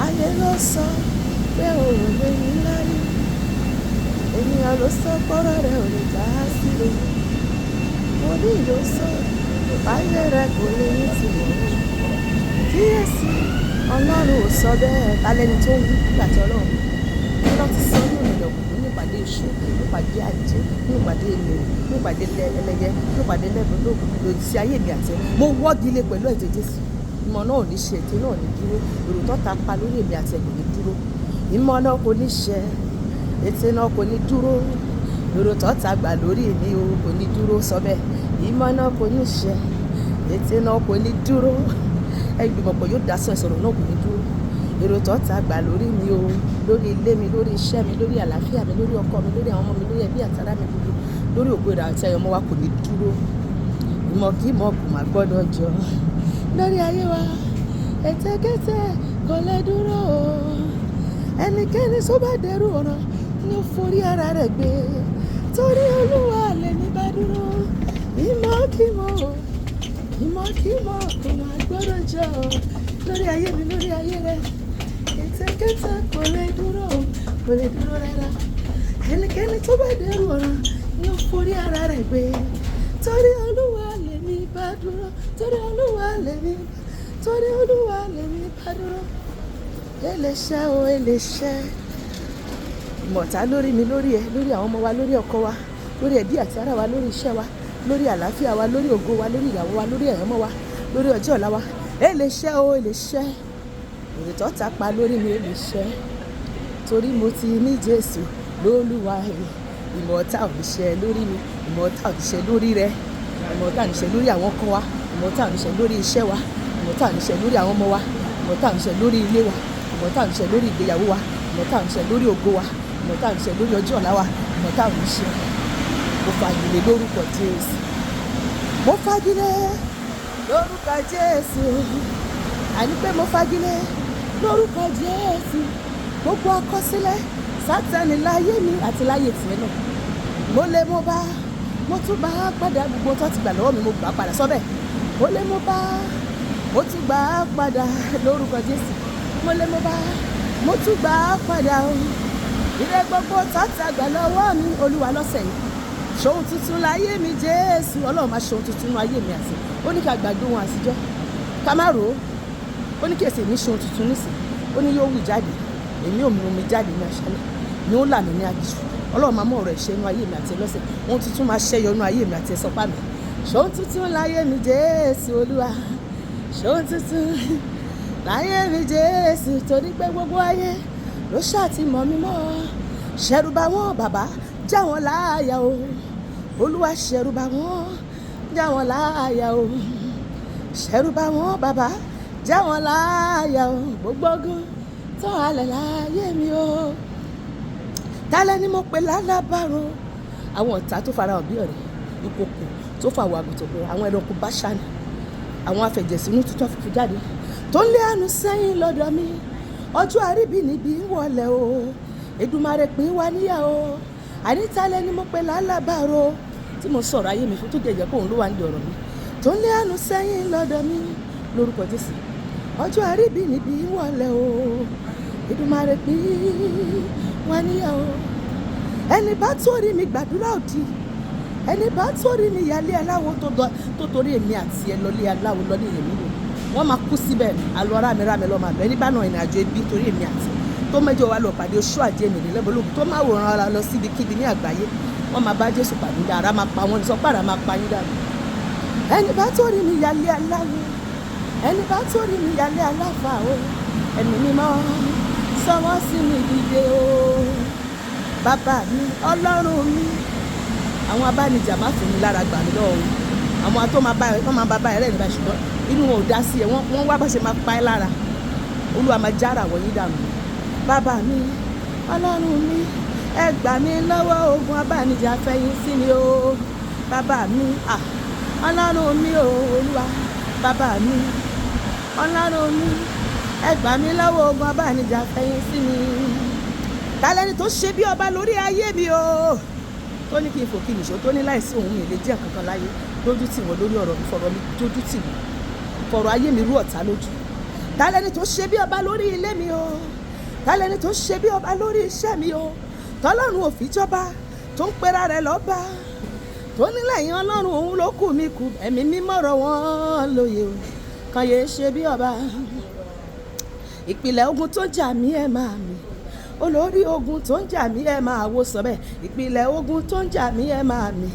Ayé ló sọ pé o ò lè ní lárí. Ènìyàn ló sọ pọ́rọ̀ rẹ̀ ò lè já síre. Wòlíì ló sọ báyé rẹ̀ kò lè ní tìmọ̀. Kíyèsí, Ọlọ́run ò sọ bẹ́ẹ̀. Ta lẹni tó ń wí nígbà tí Ọlọ́run wí? Kí ló ti sọ ní ìrìnà òkùnkùn ní ìpàdé èṣù, ní ìpàdé àjẹ́, ní ìpàdé èmèrè, ní ìpàdé ẹlẹ́yẹ, ní ìpàdé lẹ́bùn lòdì sí ayé mi àti ẹ. Mo wọ́gi lé pẹ̀lú ẹ̀jẹ̀ Jésù. Ìmọ̀ náà ò ní ṣe, ètò náà ò ní dúró. Èrò tó ta pa lórí èmi àti ẹ kò ní dúró. Ìmọ̀ náà kò ní ṣẹ, ètè náà kò ní dúró. Èrò tó ta gbà lórí mi o kò ní dúró sọ bẹ́ẹ̀. Ìmọ̀ náà kò ní ṣẹ, ètè náà kò ní dúró. Ẹgbìmọ̀pọ̀ yóò dá sọ ìsọ̀rọ̀ náà kò ní dúró. Èrò tó ta gbà lórí mi o, lórí ilé mi, lórí iṣẹ́ mi, lórí àlàáfíà mi, lórí ọkọ mi, lórí àwọn ọmọ mi, lórí ẹbí àti ará mi gbogbo, lórí ògo ìrà àti ayọ̀ ọmọ wa kò ní dúró. Ìmọ̀ kí ìmọ̀ kò má gbọdọ̀ jọ. Lórí ayé wa, ètekéte kò lè dúró o. Ẹnikẹ́ni tó bá dẹrù ọ̀ràn ni ó forí ara rẹ̀ gbé. Torí Olúwa lèmi bá dúró. Ìmọ̀ kí ìmọ̀ o, ìmọ̀ kí ìmọ̀ kò má gbọdọ̀ jọ. Lórí ayé mi, lórí ayé rẹ, ètekéte kò lè dúró o, kò lè dúró rárá. Ẹnikẹ́ni tó bá dẹrù ọ̀ràn ni ó forí ara rẹ̀ gbé. Torí Olúwa lèmi bá dúró. Torí Olúwa lèmi, torí Olúwa lèmi bá dúró. Eléṣẹ́ o, eléṣẹ́. Ìmọ̀ta lórí mi, lórí ẹ, lórí àwọn ọmọ wa, lórí ọkọ wa, lórí ẹbí àti ará wa, lórí iṣẹ́ wa, lórí àlàáfíà wa, lórí ògo wa, lórí ìyàwó wa, lórí ẹ̀yọ́mọ́ wa, lórí ọjọ́ ọ̀la wa. Eléṣẹ́ o, eléṣẹ́. Èrò tó ta pa lórí mi, eléṣẹ́. Torí mo ti ní Jésù lólúwa mi. Ìmọ̀ta ò ní ṣẹ lórí mi, ìmọ̀ta ò ní ṣẹ lórí rẹ, ìmọ̀ta ò ní ṣẹ lórí àwọn ọkọ wa, ìmọ̀ta ò ní ṣẹ lórí iṣẹ́ wa, ìmọ̀ta ò ní ṣẹ lórí àwọn ọmọ wa, ìmọ̀ta ò ní ṣẹ lórí ilé wa, ìmọ̀ta ò ní ṣẹ lórí ìgbéyàwó wa, ìmọ̀ta ò ní ṣẹ lórí ògo wa, ìmọ̀ta ò ní ṣẹ lórí ọjọ́ ọ̀la wa, ìmọ̀ta ò ní ṣẹ. Mo fagilé lórúkọ Jésù. Mo fagilé lórúkọ Jésù. Àní pé mo fagilé lórúkọ Jésù. Gbogbo àkọsílẹ̀ Sátánì láyé mi àti láyé tìẹ náà. Mo lè mo bá, mo tún bá padà gbogbo tó ti gbà lọ́wọ́ mi, mo gbà padà sọ́bẹ̀. Mo lè mo bá, mo tún gbà padà lórúkọ Jésù. Mo lè mo bá, mo tún gbà padà o. Ire gbogbo tó ti gbà lọ́wọ́ mi, Olúwa lọ́sẹ̀ yìí. Ṣohun tuntun láyé mi Jésù. Ọlọ́run máa ṣohun tuntun nínú ayé mi àti. Ó ní ká gbàgbé ohun àtijọ́. Ká má rò ó. Ó ní kí èsì mi ṣohun tuntun nísìnyí. Ó ní yóò wù jáde. Èmi ò mú omi jáde ní aṣálẹ̀. Ni ó là mí ní aginjù. Ọlọ́run máa mú ọ̀rọ̀ ìṣe inú ayé mi àti lọ́sẹ̀. Ohun tuntun máa ṣẹ́yọ inú ayé mi àti ẹ̀sọ́ pa mi. Ṣohun tuntun láyé mi Jésù Olúwa. Ṣohun tuntun láyé mi Jésù. Torí pé gbogbo ayé ló ṣáà ti mọ̀ mí mọ́. Ṣẹ̀rù bà wọ́n bàbá, já wọn láyà o. Olúwa ṣẹ̀rù bà wọ́n, já wọn láyà o. Ṣẹ̀rù bà wọ́n bàbá, já wọn láyà o. Gbogbo ogun tó halẹ̀ láyé mi o. Tálẹ́ ni mo pè lálábàárò. Àwọn ọ̀tá tó farahàn bí ọ̀rẹ́, ìkòkò tó fà wọ àgùntàn bò, àwọn ẹranko báṣánì, àwọn afẹ̀jẹ̀sínú tútọ́ funfun jáde tó ń lé àánú sẹ́yìn lọ́dọ̀ mi. Ọjọ́ àríbí níbi ń wọlé o. Èdùmàrè pín wa níyà o. Àní tálẹ́ ni mo pè lálábàárò tí mo sọ̀rọ̀ ayé mi fún tó jẹ́ pé òun ló wà ní ọ̀rọ̀ mi. Tó ń lé àánú sẹ́yìn lọ́dọ̀ mi lórúkọ Jésù. Ọjọ́ àríbí níbi ń wọlé o. Èdùmàrè pín wa níyà o. Ẹni bá torí mi gbàdúrà òdì. Ẹni bá torí mi yálé aláwo tó torí èmi àti ẹ lọlé aláwo lọlé èmi lò. Wọ́n máa kú síbẹ̀. Àlọ́ rámi lọ́ máa lọ. Ẹni bá náà ìrìn àjò ebi torí èmi àti tó mẹ́jọ wa lọ pàdé oṣù àjẹ́ mi nílẹ̀ bọ́lógun tó máa wòran ara lọ síbikíbi ní àgbáyé. Wọ́n máa bá Jésù pàdé dára, ara máa pa wọ́n, sọ pé ara máa pa yín dànù. Ẹni bá torí mi yálé aláwo. Ẹni bá torí mi yálé aláfa o. Ẹ̀mí mímọ́ sọ wọ́n sí mi dìde o. Bàbá mi, Ọlọ́run mi. Àwọn abánijà má fi mi lára gbà mí lọ́wọ́ wọn. Àwọn tó máa bá ẹ, wọ́n máa bá ẹ rẹ́rìn báyìí ṣùgbọ́n inú wọn ò dá sí ẹ. Wọ́n wá bá ṣe máa pa ẹ́ lára. Olúwa máa jára wọ̀nyí dànù. Bàbá mi, Ọlọ́run mi, ẹ gbà mí lọ́wọ́ ogun abánijà fẹ̀yìn sí mi o. Bàbá mi, à, Ọlọ́run mi o, Olúwa. Bàbá mi, Ọlọ́run mi, ẹ gbà mí lọ́wọ́ ogun abánijà fẹ̀yìn sí mi. Tálẹ́ni tó ṣe bí ọba lórí ayé mi o. Tó ní kí n fò kí n nìṣó, tó ní láìsí òun mi lè jẹ́ nǹkan kan láyé. Dójú tì wọ́n lórí ọ̀rọ̀ mi, fọ̀rọ̀ mi dójú tì wọ́n. Fọ̀rọ̀ ayé mi rú ọ̀tá lójú. Ta lẹni tó ṣe bí ọba lórí ilé mi o? Ta lẹni tó ṣe bí ọba lórí iṣẹ́ mi o? Tọ́lọ́run ò fi jọba, tó ń pera rẹ̀ lọ́ba, tó ní lẹ́yìn Ọlọ́run òun ló kù mí kù. Ẹ̀mí mímọ́ rọ̀ wọ́n lóye o, kàn yé ṣe bí ọba. Ìpìlẹ̀ ogun tó ń jà mí, ẹ̀ máa mi. Olórí ogun tó ń jà mí, ẹ̀ máa wò sọ bẹ́ẹ̀. Ìpìlẹ̀ ogun tó ń jà mí, ẹ̀ máa mi.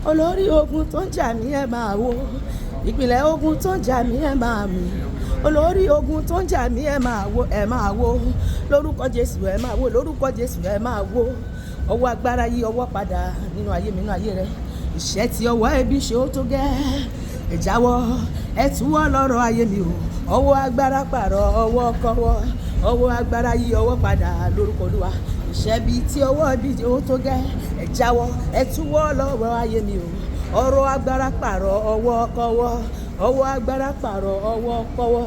Olórí ogun tó ń jà mí, ẹ̀ máa wò. Ìpìlẹ̀ ogun tó ń jà mí, ẹ̀ máa mi. Olórí ogun tó ń jà mí, ẹ̀ máa wò, ẹ̀ máa wò. Lórúkọ Jésù, ẹ̀ máa wò. Lórúkọ Jésù, ẹ̀ máa wò. Ọwọ́ agbára yí ọwọ́ padà nínú ayé mi, nínú ayé rẹ. Ìṣẹ́ tí ọwọ́ ẹbí ṣe, ó tó gẹ́. Ẹ jáwọ́, ẹ túwọ́ lọ́rọ̀ ayé mi o. Ọwọ́ agbára pààrọ̀ ọwọ́ kọ́wọ́. Ọwọ́ agbára yí ọwọ́ padà lórúkọ Olúwa. Ìṣẹ́ bíi tí ọwọ́ ẹbí ṣe, ó tó gẹ́. Ẹ jáwọ́, ẹ túwọ́ lọ́rọ̀ ayé mi o. Ọ̀rọ̀ agbára pààrọ̀ ọwọ́ kọ́wọ́. Ọwọ́ agbára pààrọ̀ ọwọ́ kọ́wọ́.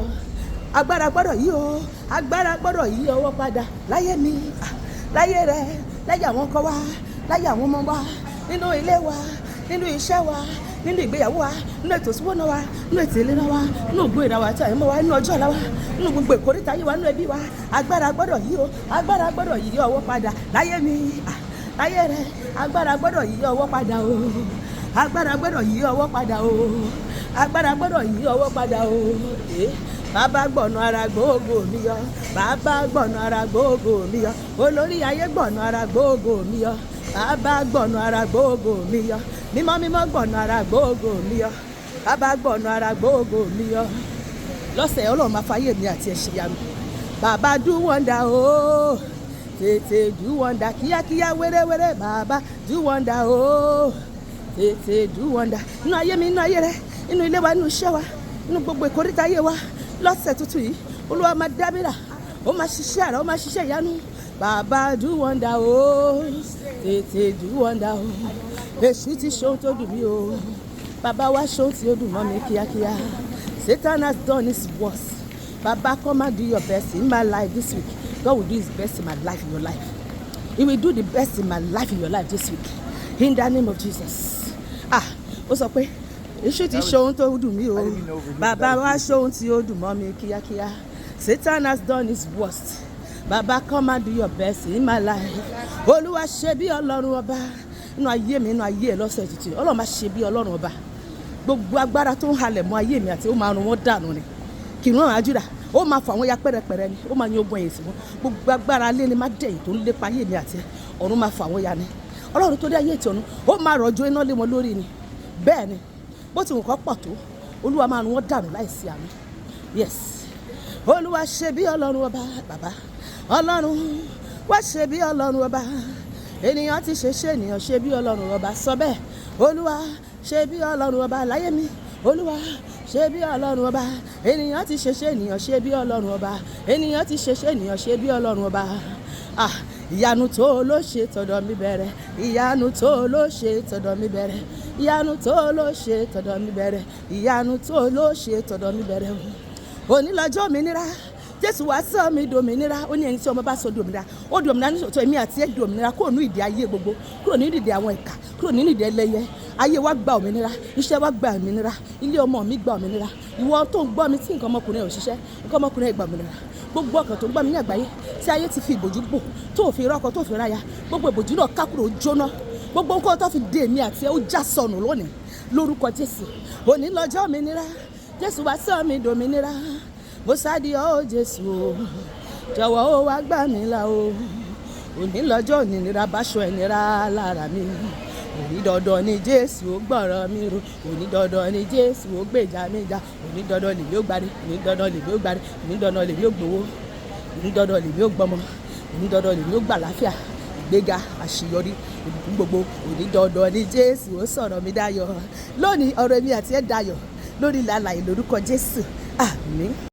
Agbára gbọ́dọ̀ yí o. Agbára gbọ́dọ̀ yí ọwọ́ padà láyé mi, láyé rẹ, láyé àwọn ọkọ wa, láyé àwọn ọmọ wa, nínú ilé wa, nínú iṣẹ́ wa, nínú ìgbéyàwó wa, nínú ètò ìṣúná wa, nínú ètò ìlera wa, nínú ògbó ìra wa àti àyẹ̀mọ́ wa, nínú ọjọ́ ọ̀la wa, nínú gbogbo ìkórìtà ayé wa, nínú ẹbí wa. Agbára gbọ́dọ̀ yí o. Agbára gbọ́dọ̀ yí ọwọ́ padà láyé mi, láyé rẹ. Agbára gbọ́dọ̀ yí ọwọ́ padà o. Agbára gbọ́dọ̀ yí ọwọ́ padà o. Agbára gbọ́dọ̀ yí ọwọ́ padà o. Bàbá gbọ̀nà ara gbóògò mi yọ. Bàbá gbọ̀nà ara gbóògò mi yọ. Olórí ayé, gbọ̀nà ara gbóògò mi yọ. Bàbá gbọ̀nà ara gbóògò mi yọ. Mímọ́ mímọ́, gbọ̀nà ara gbóògò mi yọ. Bàbá gbọ̀nà ara gbóògò mi yọ. Lọ́sẹ̀, Ọlọ́run máa fàyè mi àti ẹ̀ṣẹ̀ yanu. Bàbá, do wonder o. Tètè do wonder, kíákíá, wéréwéré. Bàbá, do wonder o. Tètè do wonder nínú ayé mi, nínú ayé rẹ, nínú ilé wa, nínú iṣẹ́ wa, nínú gbogbo ìkórìtà ayé wa. Lọ́sẹ̀ tuntun yìí, Olúwa máa dábìrà, ó máa ṣiṣẹ́ àrà, ó máa ṣiṣẹ́ ìyanu. Bàbá, do wonder o. Tètè do wonder o. Èṣù ti ṣe ohun tó dùn mí o. Bàbá, wá ṣe ohun tí ó dùn mọ́ mi kíákíá. Satan has done his worst. Bàbá, come and do your best in my life this week. God will do his best in my life, in your life. He will do the best in my life, in your life this week, in the name of Jesus. Ah, ó sọ pé èṣù ti ṣe ohun tó dùn mí o. Bàbá, wá ṣe ohun tí ó dùn mọ́ mi kíákíá. Satan has done his worst. Bàbá, come and do your best in my life. Olúwa, ṣe bí Ọlọ́run ọba nínú ayé mi, nínú ayé ẹ. Lọ́sẹ̀ tuntun, Ọlọ́run máa ṣe bí Ọlọ́run ọba. Gbogbo agbára tó ń halẹ̀ mọ́ ayé mi àti ó máa run wọ́n dànù ni. Kìnìún àwọn Júdà, ó máa fà wọ́n ya pẹ́rẹpẹ̀rẹ ni. Ó máa yan ogun ẹ̀yìn sí wọn. Gbogbo agbára lé ni má dẹ̀yìn tó ń lépa ayé mi àti ọ̀run máa fà wọ́n ya ni. Ọlọ́run tó dé ayé ìtì ọ̀run, ó máa rọ̀jò iná lé wọn lórí ni. Bẹ́ẹ̀ ni, bó ti wù kọ́ pọ̀ tó, Olúwa máa run wọ́n dànù láìsí àmì. Yes, Olúwa, ṣe bí Ọlọ́run ọba. Bàbá Ọlọ́run, wá ṣe bí Ọlọ́run ọba. Ènìyàn ti ṣe ènìyàn ṣe bí Ọlọ́run ọba. Sọ bẹ́ẹ̀. Olúwa, ṣe bí Ọlọ́run ọba láyé mi. Olúwa, ṣe bí Ọlọ́run ọba. Ènìyàn ti ṣe ènìyàn ṣe bí Ọlọ́run ọba. Ènìyàn ti ṣe ènìyàn ṣe bí Ọlọ́run ọba. Ah, ìyanu tó ló ṣe tọ̀dọ̀ mi bẹ̀rẹ̀. Ìyanu tó ló ṣe tọ̀dọ̀ mi bẹ̀rẹ̀. Ìyanu tó ló ṣe tọ̀dọ̀ mi bẹ̀rẹ̀. Ìyanu tó ló ṣe tọ̀dọ̀ mi bẹ̀rẹ̀. Òní lọ́jọ́ òmìnira. Jésù wá sọ mi dòmìnira. Ó ní ẹni tí ọmọ bá sọ dòmìnira, ó dòmìnira. Nítorí èmi àti ẹ dòmìnira kúrò ní ìdí ayé gbogbo, kúrò ní ìdí àwọn ìkà, kúrò nínú ìdí ẹlẹ́yẹ. Ayé wa gba òmìnira, iṣẹ́ wa gba òmìnira, ilé ọmọ mi gba òmìnira. Ìwọ tó ń gbọ́ mi tí nǹkan ọmọkùnrin ò ṣiṣẹ́, nǹkan ọmọkùnrin ẹ̀ gba òmìnira. Gbogbo ọkàn tó ń gbọ́ mi ní àgbáyé tí ayé ti fi ìbòjú bò, tó fi rọ́kọ, tó fi ráya, gbogbo ìbòjú náà ká kúrò, jóná. Gbogbo nǹkan tó fi dé èmi àti ẹ, ó já sọnù lónìí lórúkọ Jésù. Òní lọ́jọ́ òmìnira. Jésù wá sọ mi dòmìnira. Mo sádi ọ́ o, Jésù o, jọ̀wọ́ ó wá gbà mí là o. Òní lọ́jọ́ òmìnira, báṣọ ìnira lára mi. Òní dandan ni Jésù ó gbọ́rọ̀ mi ro. Òní dandan ni Jésù ó gbèjà mi jà. Òní dandan lèmi ó gbárí. Òní dandan lèmi ó gbárí. Òní dandan lèmi ó gbowó. Òní dandan lèmi ó gbọmọ. Òní dandan lèmi ó gbà láfíà, ìgbéga, àṣeyọrí, ìbùkún gbogbo. Òní dandan ni Jésù ó sọ̀rọ̀ mi dayọ̀ lónìí. Ọ̀rọ̀ èmi àti ẹ̀ dayọ̀ lórí ilẹ̀ alààyè lórúkọ Jésù. Àmín.